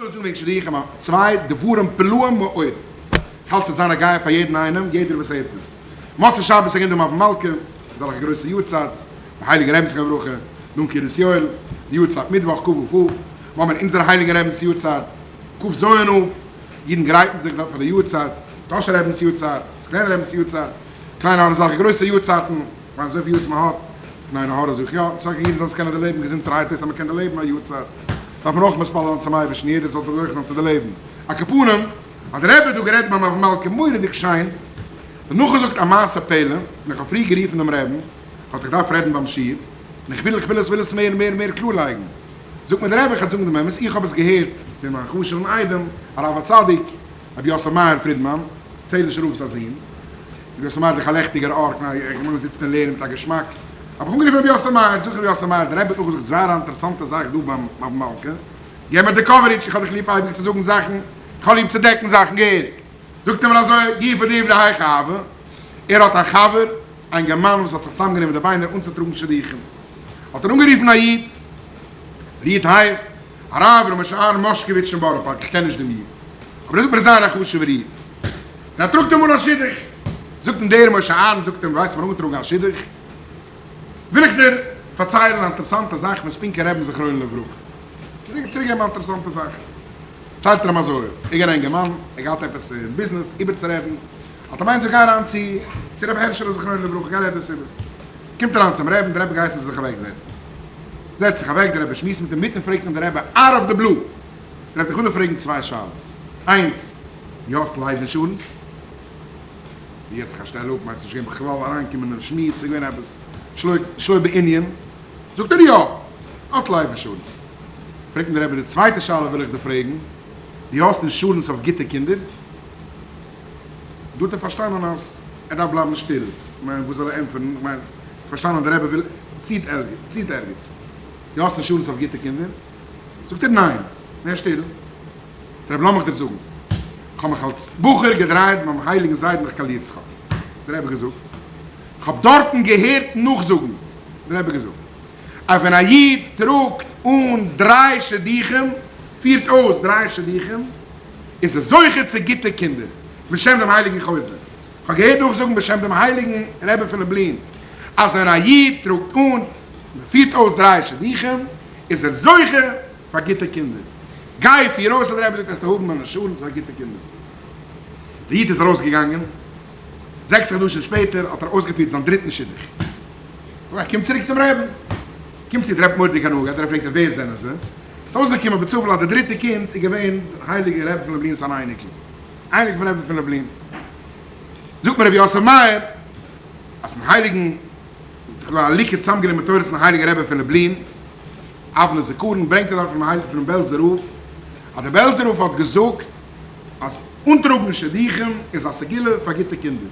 וויל זאגן וועגן שידוכים א צוויי דברים פלאים מאוד. כ'האלט ס'וועט זיין א גייער פאר יעדן איינעם, יעדער וואס הערט עס. מוצאי שבת איז געווען די מלוה מלכה, אזעלכע גרויסע יארצייט, די הייליגע רעבע'ס זכרונו לברכה, דא אין קרית יואל, די יארצייט מיטוואך כ ו אב, מ'האמיר אונזער הייליגן רעבע'נס יארצייט כ ז אב, אידן גרייטן זיך דארט פאר די יארצייט, טאהשער רעבע'נס יארצייט, סקולענער רעבע'נס יארצייט, קיין עין הרע אזעלכע גרויסע יארצייטן, כ'מיין אזויפיל יאר וואס מ'האט, קיין עין הרע זאג איך יא, סך הכל אידן זאלן עס קענען דערלעבן געזונטערהייט דאס אז מ'קען דערלעבן א יארצייט דארף מען אויך מתפלל זיין צום אייבערשטן יעדער זאל זוכה זיין צו דערלעבן, על כל פנים האט דער רבי דא גערעדט ביים מלוה מלכה מורא'דיג שיין, דערנאך געזאגט א מעשה פלא, און איך האב פריער גערופן דעם רעבן, האט איך דארף רעדן ביים שיעור, און איך וויל איך וויל עס וויל עס מער מער מער קלאר לייגן, זאגט מיר דער רבי איך וועל זאגן דעם אמת איך האב עס געהערט פון מיין חשוב'ן איידעם הרב הצדיק רבי יוסף מאיר פרידמאן, צעהלישער רב'ס א זון, רבי יוסף מאיר איז דאך א לעכטיגער אור, כ'מיין איך בין זיצט און לערנט מיט א געשמאק, האב איך אנגערופן רבי יוסף מאיר, זאג איך רבי יוסף מאיר, דער רבי האט נאכגעזאגט זייער א אינטערעסאנטע זאך דא ביים מלוה מלכה, געב מיר די coverage, איך האב דאך ליב אייביג צו זאגן זאכן, איך האב ליב צו דעקן זאכן געהעריג. זאגט ער מיר אזוי, גופא דעובדא היכי הוה, ער האט א חבר, א אינגערמאן וואס האט זיך צוזאמגענומען די ביינער אנצוטראגן שידוכים, האט ער אנגערופן א איד, דער איד הייסט הרב ר' משה אהרן מאשקאוויטש פון בארא פארק, איך קען נישט דעם איד, אבער ער זאגט מיר ער איז זייער א חשוב'ער איד, און ער טראגט אים אן א שידוך, זאגט אים דער משה אהרן, זאגט אים, ווייסט מיר אנגעטראגן א שידוך, וויל איך דיר פארציילן א אינטערעסאנטע זאך פון ספינקער רעבן זכרונו לברכה, וויל איך צוריקגעבן א אינטערעסאנטע זאך, ציילט ער אים אזוי, איז געווען א אינגערמאן, ער געהאט עפעס אין ביזנעס איבערצורעדן, האט אים איינער געזאגט גיי אריין צו צו רבי הערשעלע זכרונו לברכה, גיי רעד עס איבער, קומט אריין צום רעבן, דער רבי געהייסן זיך אוועק זעצן, זעצט זיך אוועק, דער רבי שמועסט מיט אים, אינמיטן פרעגט אים דער רבי out of the blue, דער רבי איך וויל דיר פרעגן צוויי שאלות, איינס, דו האסט life insurance? די געבט זיך א שטעל אפ, מיינסט נישט געווען בכלל אריינקומען אינעם שמועס, ס'איז געווען עפעס שלא בענין, זאגט ער יא, האט life insurance. פרעגט אים דער רבי די צווייטע שאלה וויל איך דיר פרעגן, דו האסט אינשורענס אויף גוטע קינדער? דא האט ער פארשטאנען אז ער דארף בלייבן שטיל, כ'מיין וואס זאל ער ענטפערן, כ'מיין פארשטאנען דער רבי וויל ציט ציט ערגעץ, דו האסט אינשורענס אויף גוטע קינדער? זאגט ער ניין, און ער שטיל. רבי לאמיך דיר זאגן, כ'האב מיך אלס בחור געדרייט ביים הייליגן זיידן דער קהל יצחק, דער רבי געזאגט, כ'האב דארטן געהערט נאכזאגן, דער רבי געזאגט, אז ווען א איד טראגט אן דריי שידוכים, פירט אויס דריי שידוכים, איז ער זוכה צו גוטע קינדער, בשם דעם הייליגן חוזה. כ'האב געהערט נאכזאגן בשם דעם הייליגן רבי פון לובלין, אז ווען א איד טראגט אן, פירט אויס דריי שידוכים, איז ער זוכה פאר גוטע קינדער. גיי פיר אויס האט דער רבי געזאגט וועסטו האבן אן אינשורענס פאר גוטע קינדער. דער איד איז ארויס געגאנגען, זעקס חדשים שפעטער האט ער אויסגעפירט זיין דריטן שידוך. ער קומט צוריק צום רעבן, קומט צו דער רבי מורא'דיג הנאה געהאט, דער רבי פרעגט אים ווער זענען זיי? עס איז אויסגעקומען בצופאל אז דער דריטע קינד איז געווען דער הייליגער רבי פון לובלינ'ס אן אייניקל, אייניקל פון רבי פון לובלין. זאגט מיר רבי יוסף מאיר אז צום הייליגן, א ליקוט צוזאמגענומען תורות פון הייליגן רבי פון לובלין, אבני זכרון ברענגט ער דארט פונעם הייליגן פונעם בעלזער רב, אז דער בעלזער רב האט געזאגט אז אנטראגן שידוכים איז א סגולה פאר גוטע קינדער,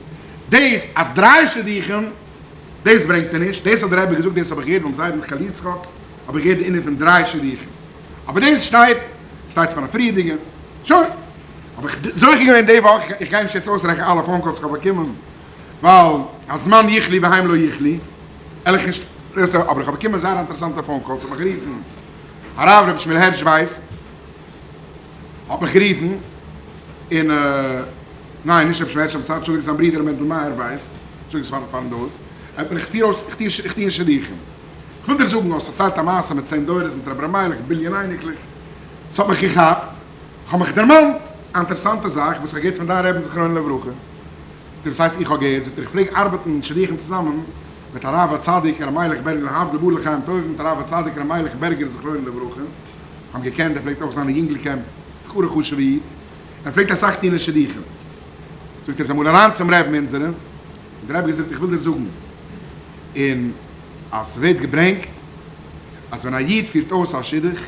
דאס אז דריי שידוכים דאס ברענגט ער נישט, דאס האט דער רבי געזאגט, דאס האב איך געהערט ביים זיידן קהל יצחק, האב איך געהערט די ענין פון דריי שידוכים, אבער דאס שטייט שטייט פאר א פריערדיגע, שוין, האב איך זוכה געווען די וואך, איך גיי נישט יעצט אויסרעכענען אלע phone calls איך האב באקומען, ווייל הזמן יכלי והם לא יכלו, על איך נישט, אבער איך האב באקומען זייער א אינטערעסאנטע phone call, ס'האט מיך גערופן הרב רבי שמואל הערש ווייס, האט מיך גערופן, און ניין נישט רבי שמואל הערש, אנטשולדיגט זיין ברודער רבי מענדל מאיר ווייס, אנטשולדיגט פארן פארן דאס, ער האט מיר איך פיר אויס איך טוה איך טוה אין שידוכים, איך וויל דיר זאגן האסט פארציילט א מעשה מיט צען דורות מיט רבי ר' מיילעך ביליאן אייניקלעך, ס'האט מיך געכאפט, איך האב מיך דערמאנט א אינטערעסאנטע זאך וואס איך האב געהערט פון דיין רעבין זכרונו לברכה, זאגט ער וואס הייסט איך האב געהערט, זאגט ער איך פלעג ארבעטן אין שידוכים צוזאמען מיט הרב הצדיק ר' מיילעך בערגער להבדיל ברוך לחיים טובים מיט הרב הצדיק ר' מיילעך בערגער זכרונו לברכה, האבן געקענט, ער פלעגט אויך זיין אין יונגל camp, גאר א חשוב'ע איד, ער פלעגט אסאך טון אין שידוכים, זאגט ער איז אמאל אריין צום רעבן אונזערע, און דער רבי געזאגט איך וויל דיר זאגן, און אז ס'ווערט געברענגט אז ווען א איד פירט אויס א שידוך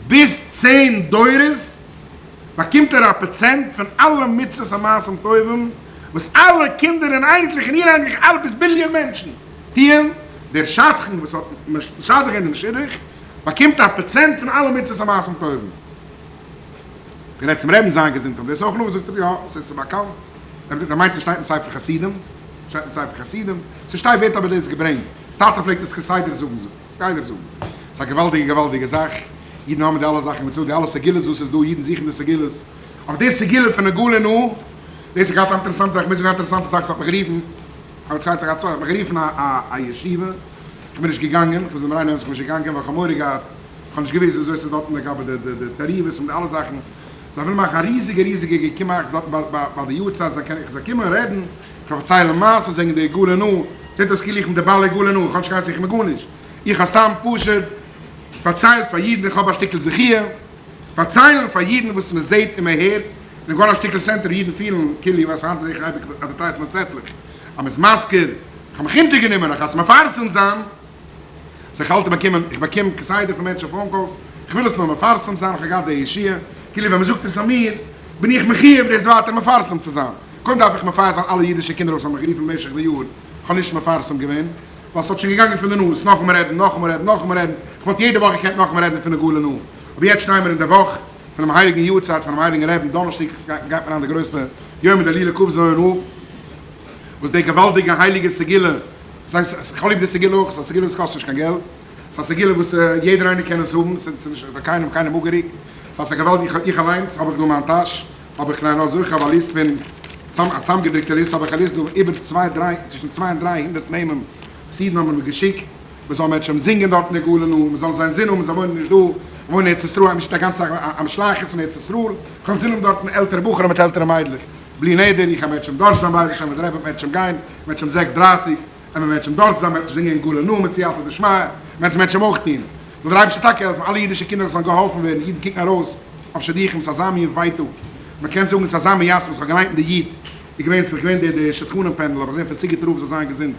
ביז צען דורות, באקומט ער א פראצענט פון אלע מצוות ומעשים טובים וואס אלע קינדער און אייניקלעך און אור אייניקלעך אלע ביז ביליאן מענטשן טוען, דער שדכן וואס האט משדך געווען דעם שידוך באקומט א פראצענט פון אלע מצוות ומעשים טובים. גערעדט צום רעבן זיין געזונט האט דאס אויך נאכגעזאגט ער יא ס'איז באקאנט ער מיינט ס'שטייט אין ספר חסידים שטייט אין ספר חסידים ס'שטייט ווערט אבער דאס געברענגט טאטע פלעגט עס כסדר זאגן זאגט כסדר זאגן ס'איז א געוואלדיגע געוואלדיגע זאך. אידן האבן די אלע זאכן מצוה, די אלע סגולות וואס איז דא, אידן זוכן די סגולות, אויף די סגולה פון נגלה נו, דאס איז געהאט א אינטערעסאנטע, איך מוז זאגן א אינטערעסאנטע זאך, ס'האט מיך גערופן, א צווייטע זאך, א צווייטע, האט מיך גערופן א א ישיבה, איך בין נישט געגאנגען, איך מוז אים ארייננעמען, איך בין נישט געגאנגען ווייל איך האב מורא געהאט, איך האב נישט געוואוסט וויאזוי ס'איז דארטן לגבי די די די תערובות און די אלע זאכן, זיי ווילן מאכן א ריזיגע ריזיגע געקומאכטס דארטן ביי ביי ביי די יארצייט, זיי קענען, איך זאל קומען רעדן, איך וועל פארציילן מעשות וועגן די גאולה נו, זעט אויס כאילו איך בין די בעל הגאולה נו, איך האב נישט קיין זיך מיט גארנישט, איך האב סתם פשוט פארציילט פאר אידן איך האב א שטיקל זכיה, פארציילן פאר אידן וואס מען זעט און מען הערט, און גאר א שטיקל center אידן פילן כאילו וואס היינט זעה איך אייביג advertisement צעטלעך אז מען איז מזכיר, איך האב מיך אונטערגענומען איך עס מפרסם זיין, סאו איך האלט באקומען, איך באקום כסדר פון מענטשן phone calls, איך וויל עס נאר מפרסם זיין, איך האב געהאט די ישועה, כאילו ווען מען זאגט עס אויף מיר, בין איך מחיוב דאס ווייטער מפרסם צו זיין, קודם דארף איך מפרסם זיין אלע אידישע קינדער וואס האבן מיך גערופן במשך די יאר, איך האב נישט מפרסם געווען, ווייל ס'האט שוין געגאנגען פון די נאז, נאכאמאל רעדן, נאכאמאל רעדן, נאכאמאל רעדן, איך וואלט יעדע וואך געקענט נאכאמאל רעדן פון נגלה נא, אבער יעצט שטייען מיר אין די וואך פונעם הייליגן יארצייט פונעם הייליגן רעבין, דאנערשטאג גייט מען אריין די גרויסע יומא דהילולא כ"ז אב, וואס די געוואלדיגע הייליגע סגולה, דאס הייסט איך האב ליב די סגולה אויך, ס'איז א סגולה וואס קאסט נישט קיין געלט, ס'איז א סגולה וואס יעדער איינער קען עס האבן, ס'איז נישט פאר קיינעם קיינעם אפגערוקט, ס'איז א געוואלדיגע, איך אליינס האב איך דא אין מיין טאש, האב איך קליין אזוי כ'האב א list פון צאם א צאמגעדרוקטע list האב איך א list דא איבער צוויי דריי צווישן צוויי און 300 נעמען וואס אידן האבן מיר געשיקט מען זאל מענטשען זינגען דארט אין די גאולה נו מען זאל זיין זין האבן זיי וואוינען נישט דא וואוינען אין ארץ ישראל האבן נישט א גאנצע א משלחת פון ארץ ישראל כ'האב זין האבן דארטן עלטערע בחורים מיט עלטערע מיידלעך בלי נדר איך האב מענטשען דארט זיין בעזר השם וועט דער רבי מיט מענטשען גיין מענטשען זעקס דרייסיג ווען מען וועט שוין דארט זיין, מען וועט נישט זינגען גאולה נא מיט סייעתא דשמיא, מען וועט מענטשן אויך טון. זאל דער אייבערשטער טאקע העלפן אלע אידישע קינדער זאלן געהאלפן ווערן, אידן קוקן ארויס אויף שידוכים, ס'איז אזא מין ווייטאג, מען קען זאגן ס'איז אזא מין יתמות, איך האב געליינט אין די איד, איז געווען, ס'איז געווען די די שדכנים panel, האב איך געזען פון סיגוט רב זאל זיין געזונט,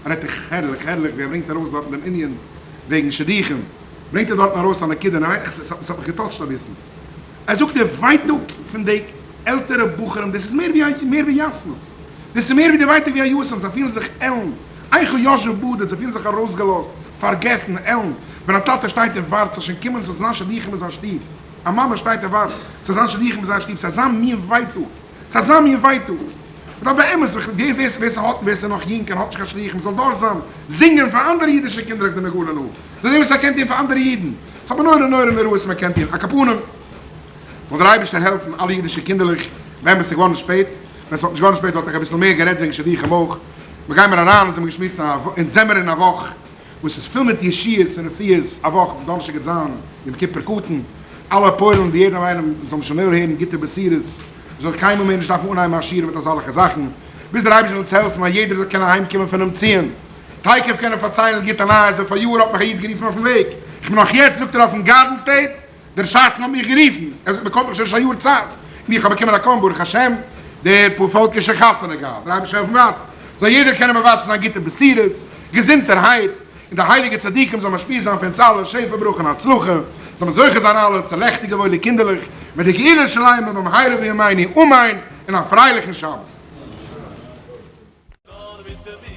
ער רעדט דאך הערליך הערליך ווי ער ברענגט ארויס דארטן דעם ענין וועגן שידוכים, ברענגט ער דארטן ארויס א נקודה, און ס'האט מיך געטאטשט אביסל. ער זאגט די ווייטאג פון די עלטערע בחורים דאס איז מער ווי מער ווי יתמות, דאס איז מער ווי די ווייטאג ווי א יתום, זיי פילן זיך עלנד, איכה ישבה בדד, זיי פילן זיך ארויסגעלאזט, פארגעסן, עלנד, ווען א טאטע שטייט און ווארט ס'זאל שוין קומען ס'זאל זיין שידוכים אין זיין שטוב, א מאמע שטייט און ווארט ס'זאל זיין שידוכים אין זייער שטוב, ס'איז אזא מין ווייטאג, ס'איז אזא מין ווייטאג. מ'דארף באמת זיך, ווער ווער ווער ס'האט און ווער ס'איז נאך יונג און האט נישט קיין שידוכים זאל דארט זיין, זינגען פאר אנדערע אידישע קינדער אויף די נגלה נא, זאל זען וואס ער קען טון פאר אנדערע אידן. ס'איז אבער נורא נורא נוראות מען קען טון, על כל פנים זאל דער אייבערשטער העלפן אלע אידישע קינדערלעך, באמת ס'איז געווארן שפעט, ווען ס'וואלט נישט געווארן שפעט וואלט איך אביסל מער גערעדט וועגן שידוכים אויך, מיר גיימער אריין אונז האבן געשמועסט א אונז זעמער אין א וואך וואס איז פול מיט ישועות און רפואות, א וואך דאנערשטאג גייט זיין יום כיפור קטן, אלע פועל'ן ווי יעדעם איינעם זאל מען שוין נאר הערן גוטע בשורות, מען זאל קיינמאל מער נישט דארפן אנהייבן א שיעור מיט אזאלעכע זאכן, ביז דער אייבערשטער זאל אונז העלפן אז יעדער זאל קענען אהיימקומען פונעם ציון. תיכף קען ער פארציילן גוטע נייעס ווען פאריאר האט מיך א איד גערופן אויפן וועג, איך בין נאך יעצט זאגט ער אויפן גארדן סטעיט, דער שדכן האט מיך גערופן, ער זאגט מען קאלט מיך שוין נישט א יאר צייט, און איך האב באקומען א call ברוך השם, דער פארפאלק איז שוין חתונה געהאט, דער אייבערשטער העלפן ווייטער, זאל יעדער קענען מבשר זיין גוטע בשורות, געזונטערהייט, און די הייליגע צדיקים זאלן משפיע זיין פאר אונז אלע שפע ברכה און הצלחה, זאל מען זוכה זיין אלע צו לעכטיגע וואוילע קינדערלעך, מיט די גאולה שלימה במהרה בימינו אמן, און א פרייליכן שבת. נאר מיט די.